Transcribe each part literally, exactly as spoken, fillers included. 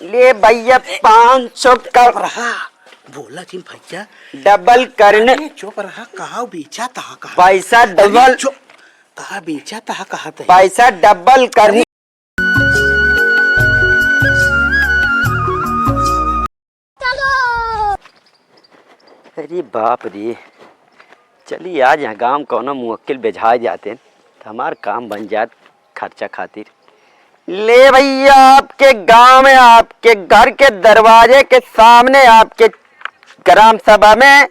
ले भैया, पाँच सौ का रहा। बोला जिन भैया। डबल करने। अरे चुप रहा, कहाँ बेचा था, कहाँ? पैसा अरे डबल। चुप, कहाँ बेचा था, कहाँ ते? पैसा डबल करने। अरे बाप रे, चली आज यहाँ गाँव कौनो मुवक्किल बेझाए जाते, तो हमार काम बन जात खर्चा खातिर। ले भैया, आपके गांव में, आपके घर के दरवाजे के सामने, आपके ग्राम सभा में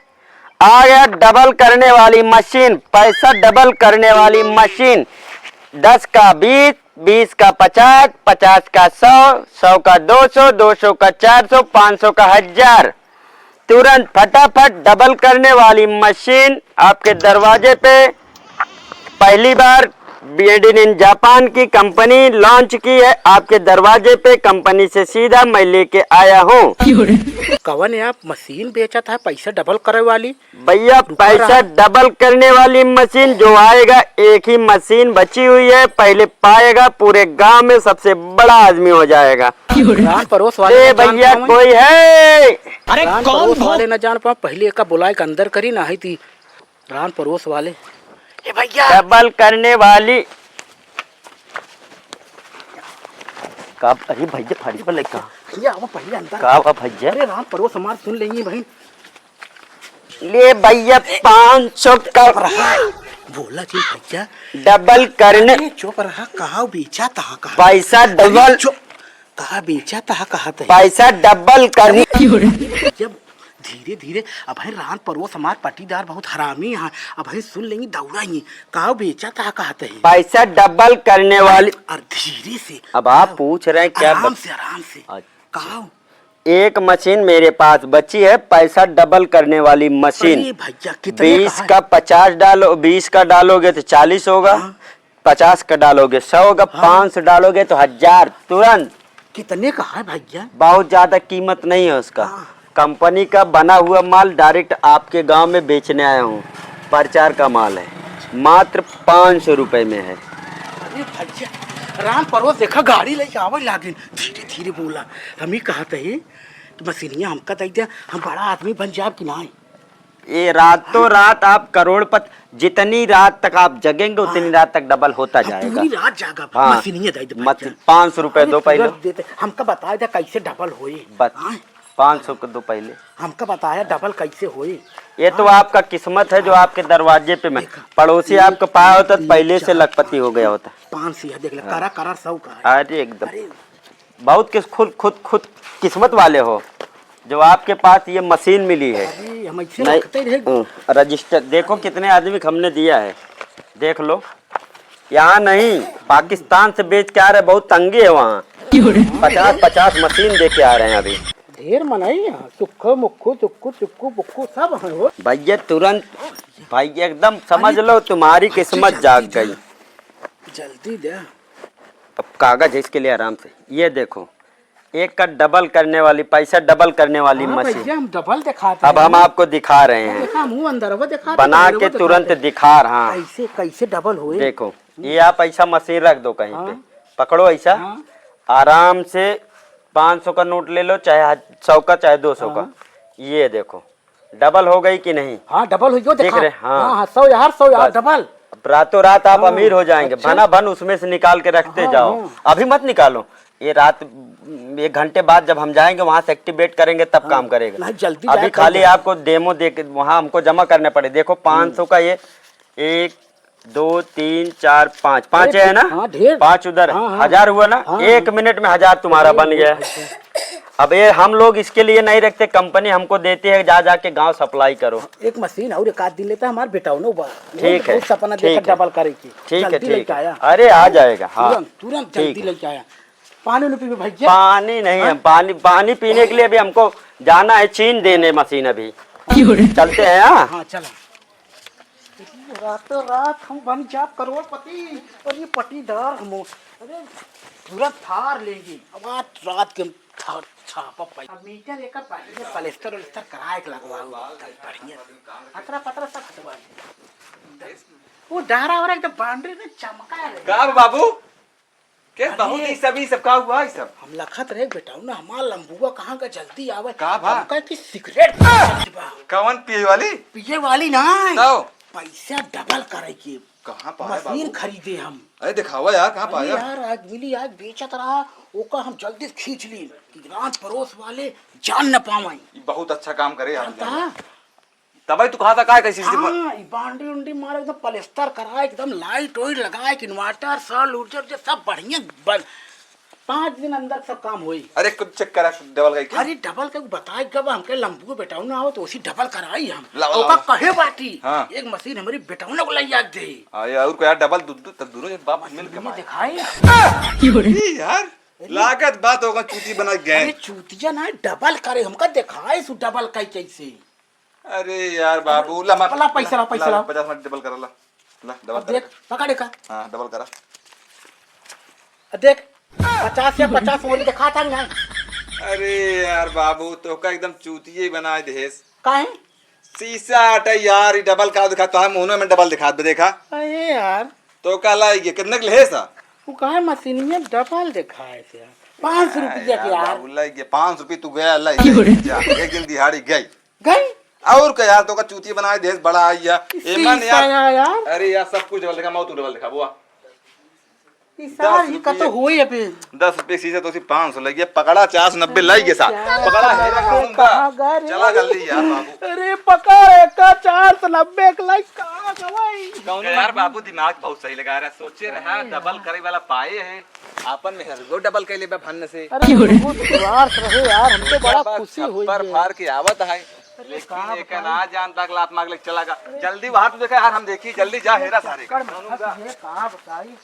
आ गया डबल करने वाली मशीन, पैसा डबल करने वाली मशीन। दस का बीस, बीस का पचास, पचास का सौ, सौ का दो सौ, दो सौ का चार सौ, पाँच सौ का हजार। तुरंत फटाफट डबल करने वाली मशीन आपके दरवाजे पे। पहली बार मेड इन जापान की कंपनी लॉन्च की है आपके दरवाजे पे। कंपनी से सीधा मैं लेके आया हूँ। कवन है आप मशीन बेचत है पैसा डबल करे वाली? भैया, रुका पैसा रहा। डबल करने वाली मशीन जो आएगा, एक ही मशीन बची हुई है, पहले पाएगा पूरे गांव में सबसे बड़ा आदमी हो जाएगा। रान परोस वाले ए न जान भैया, पावे। कोई है? अरे रान कौन परोस हो? वाले न जान पावे, पहले एका बुलाए के अंदर करी ना है ती। रान परोस वाले। ए भैया। डबल करने वाली। का, अरे भैया, फाड़ी पर लगा। भैया, वो पहले अंदर। का बा भैया? अरे रान परोस हमार सुन लेंगे बहन। ले भैया, पाँच सौ का रहा। बोला जी भैया। डबल करने। अरे चुप रहा, कहाँ बेचा था, कहाँ? पैसा डबल। चुप। कहाँ बेचा था, कहाँ ते? पैसा डबल करने। जब धीरे धीरे, अबहिं रान परोस हमार पटीदार बहुत हरामी है, अबहिं सुन लेंगी दौड़ाई, कहाँ बेचा था, कहाँ ते? पैसा डबल करने वाली। और धीरे से। अब आप पूछ रहे हैं क्या आराम बत- से, आराम से। अच्छा। कहाँ? एक मशीन मेरे पास बची है, पैसा डबल करने वाली मशीन। अरे भैया, कितने बीस का है? का पचास डालो, बीस का डालोगे तो चालीस होगा, हाँ। पचास का डालोगे सौ होगा, हाँ। पाँच सौ डालोगे तो हजार तुरंत। कितने का है भैया? बहुत ज्यादा कीमत नहीं है उसका। हाँ। कंपनी का बना हुआ माल डायरेक्ट आपके गांव में बेचने आया हूँ, प्रचार का माल है, मात्र पाँच सौ रुपए में है। अरे भैया, रान परोस देखा, गाड़ी लेके आवे लागिन, धीरे धीरे बोला। हम ही कहत ही कि मशीनिया हमका दे दे, हम बड़ा आदमी बन जाब कि नाहीं? ये रातों रात आप करोड़पति, जितनी रात तक आप जगेंगे, उतनी हाँ। रात तक डबल होता हाँ, जाएगा। पूरी रात जागा, हाँ। मशीनिया दे दे मत-, भैया। पाँच सौ रुपए अरे दो पहले। तुरंत देते, हमका बताया था कैसे डबल होई। बस, हाँ। पाँच सौ को दो पहले। हमका बताया डबल कैसे होई। ये तो हाँ। आपका किस्मत है जो हाँ। आपके दरवाजे पे मैं, देखा। पड़ोसी एक, आपको पाया होता तो दो, पहले से चार, लखपति हो गया होता। पाँच सौ, देख ले, हाँ। करा, करा, सौ का है। अरे एकदम। अरे। बहुत किस-, खुद, खुद, खुद किस्मत वाले हो जो आपके पास ये मशीन मिली है। अरे, हम ऐसे नहीं, रखते रहे। हम्म, रजिस्टर देखो कितने आदमी को हमने दिया है, देख लो। यहाँ नहीं, पाकिस्तान से बेच के आ रहे, बहुत तंगी है वहाँ। क्यों रे? पचास, पचास मशीन दे के आ रहे हैं अभी। ढेर मनई है, सुक्खो मुक्खो, चुक्कू चुक्कू बुक्कू सब है हो। भैया तुरंत, भाई एकदम समझ अरे, लो तुम्हारी अरे, किस्मत जल्दी जाग दे। गई। जल्दी दे। अब कागज है इसके लिए आराम से। ये देखो, एक का डबल करने वाली, पैसा डबल करने वाली हाँ, मशीन। भैया, हम डबल दिखाते अब हैं। हम आपको दिखा रहे हैं। देखा, हम अंदर वो दिखाते बना हैं, के वो तुरंत दिखाते हैं। दिखा रहा, हाँ। कैसे, कैसे डबल होए? देखो, ये आप ऐसा मशीन रख दो कहीं पे, हाँ। पकड़ो ऐसा, हाँ। आराम से पाँच सौ का नोट ले लो, चाहे हज-, सौ का, चाहे दो सौ का। हाँ। ये देखो, डबल हो गई कि नहीं? हाँ, डबल हुई, जो दिख देखा। रहे, हाँ। हाँ, हाँ, सौ यार, सौ यार, बस। डबल। अब रातों रात आप हाँ, अमीर हो जाएंगे। अच्छा। भना भन उसमें से निकाल के रखते हाँ, जाओ। हाँ। अभी मत निकालो। ये रात, एक घंटे बाद जब हम जाएंगे, वहां से एक्टिवेट करेंगे, तब हाँ। काम करेगा। नहीं, जल्दी अभी जाए, खाली कम आपको डेमो दे के वहां हमको जमा करने पड़े। देखो, हम्म। पाँच सौ का ये, एक, दो, तीन, चार, पाँच, पाँच अरे, है ना? हाँ, ढेर। पाँच उधर, हाँ, हाँ। हजार हुआ ना? हाँ, एक हाँ। मिनट में हजार तुम्हारा अरे, बन गया। अच्छा। अब ये हम लोग इसके लिए नहीं रखते, कंपनी हमको देती है, जा जाके गांव सप्लाई करो। एक मशीन और एक आध दिन लेता है, हमारा बेटा होने बा। ठीक है, बहुत सपना ठीक देखा है। डबल करे की। ठीक है, जल्दी ठीक लेके है। आया। अरे, आ जाएगा, हाँ। तुरंत, तुरंत ठीक जल्दी है। लेके आया। पानी नहीं पीबे भैया? पानी नहीं, हाँ? हम पानी, पानी पीने के लिए अभी हमको जाना है चीन देने मशीन अभी। क्यों रे? चलते हैं, हाँ? हाँ, चलो। रातों रात हम बन जाब करोड़पति, और ये पटीदार हम, अरे, पूरा थार लेंगे। अब आज रात के हम थार छापा पाई। अब मीटर एक बढ़िया प्लास्टर उलस्टर कराए के लगवाओ, एकदम बढ़िया। अतरा पतरा सब हटवा दे। वो डहरा हो रहा एकदम बाउंड्री में चमका है। का बाबू? के अरे, बहुत ई सब, ई सब का हुआ, ई सब? हम लखत रहे, बेटौना हमार लंबुआ कहाँ का, जल्दी आवे। का बा? हम कहे कि सिगरेट पिए वाली बा। कवन पिए वाली? पिए वाली ना। तो? पैसा डबल करे के। कहाँ पाया मशीन बाबू? खरीदे हम। अरे दिखावा यार, कहाँ अरे पाया? यार, आज मिली, आज बेचत रहा, ओका हम जल्दी से खींच ली कि रान परोस वाले जान न पावैं। ई बहुत अच्छा काम करे आप जानता? जाने। तबै तू कहा था, काय कैसी सी हाँ, ई बाउंड्री उंड्री मारे, एकदम प्लास्टर कराए, एकदम लाइट वाइट लगाए, कि इन्वर्टर, सोलर ऊर्जा, ऊर्जा सब बढ़िया बन-, पाँच दिन अंदर सब काम होई। अरे, कुछ चेक करा, डबल कई के। अरे, डबल के बताए, जब हमके लंबू बेटौना हो, तो उसी डबल कराई हम। लावा, ओका लावा। कहे बाटी, हाँ। एक मशीन हमारी बेटौना को लइया दे। अरे, और को यार, डबल दू, दू, तब दोनों जन बाप मिल के मशीन मारे। दिखाई। ई यार, अरे। लागत बात होगा, चूती बना गए। अरे, चूतिया ना, डबल करे, हमका दिखाए सु डबल कई कैसे। अरे यार बाबू, ला, ला, पैसा ला, पैसा ला। पचास मिनट डबल करा, ला, ला, डबल अब करा। देख, पकड़ का। हाँ, डबल करा। अब देख, पचास या पचास मोरी दिखा था ना। अरे यार बाबू, तोका एकदम चूतिये बनाए देस। काहे? शीशा हटे यार, ई डबल का दिखा, तोहार मुंह में डबल दिखा दे, देखा। अरे यार। तोका लाई के, कितने के लेस? वो काहे मशीनिया डबल दिखाए थे यार? पाँच सौ रुपया के यार। बाबू, लाई के, पाँच सौ रुपये तू गया, लाई के, जा, एक दिन दिहाड़ी गई। गई? और का यार, तोका चूतिया बनाए देस, बड़ा आई या। ई एमन शीशा यार। यार। अरे यार, सब कुछ डबल दिखा, मौत डबल दिखा, बुआ। ई सार, ई कतो होई अबे। दस रुपये शीशा तो उसी पाँच सौ लगे, पकड़ा चार सौ नब्बे लगे सार। अरे यार, पकड़ा है ना, कहाँ गए रे? चला जल्दी यार बाबू। अरे पकड़, एका चार सौ नब्बे के लाई, कहाँ गवाई? कौन यार बाबू, दिमाग बहुत सही लगा रहा, सोचे रहा, डबल करे वाला पाए है, आपन में हर गो डबल कर लेबा भन्न से। अरे बहुत स्वार्थ रहे यार, हमको बड़ा खुशी हुई छप्पर है। फाड़ के आवत है, अरे लेकिन का एक बताई? ना जान तक लात मार ले चला गा। जल्दी वहां तू देखा यार, हम देखी, जल्दी जा, हेरा सारे का। कहाँ बताई?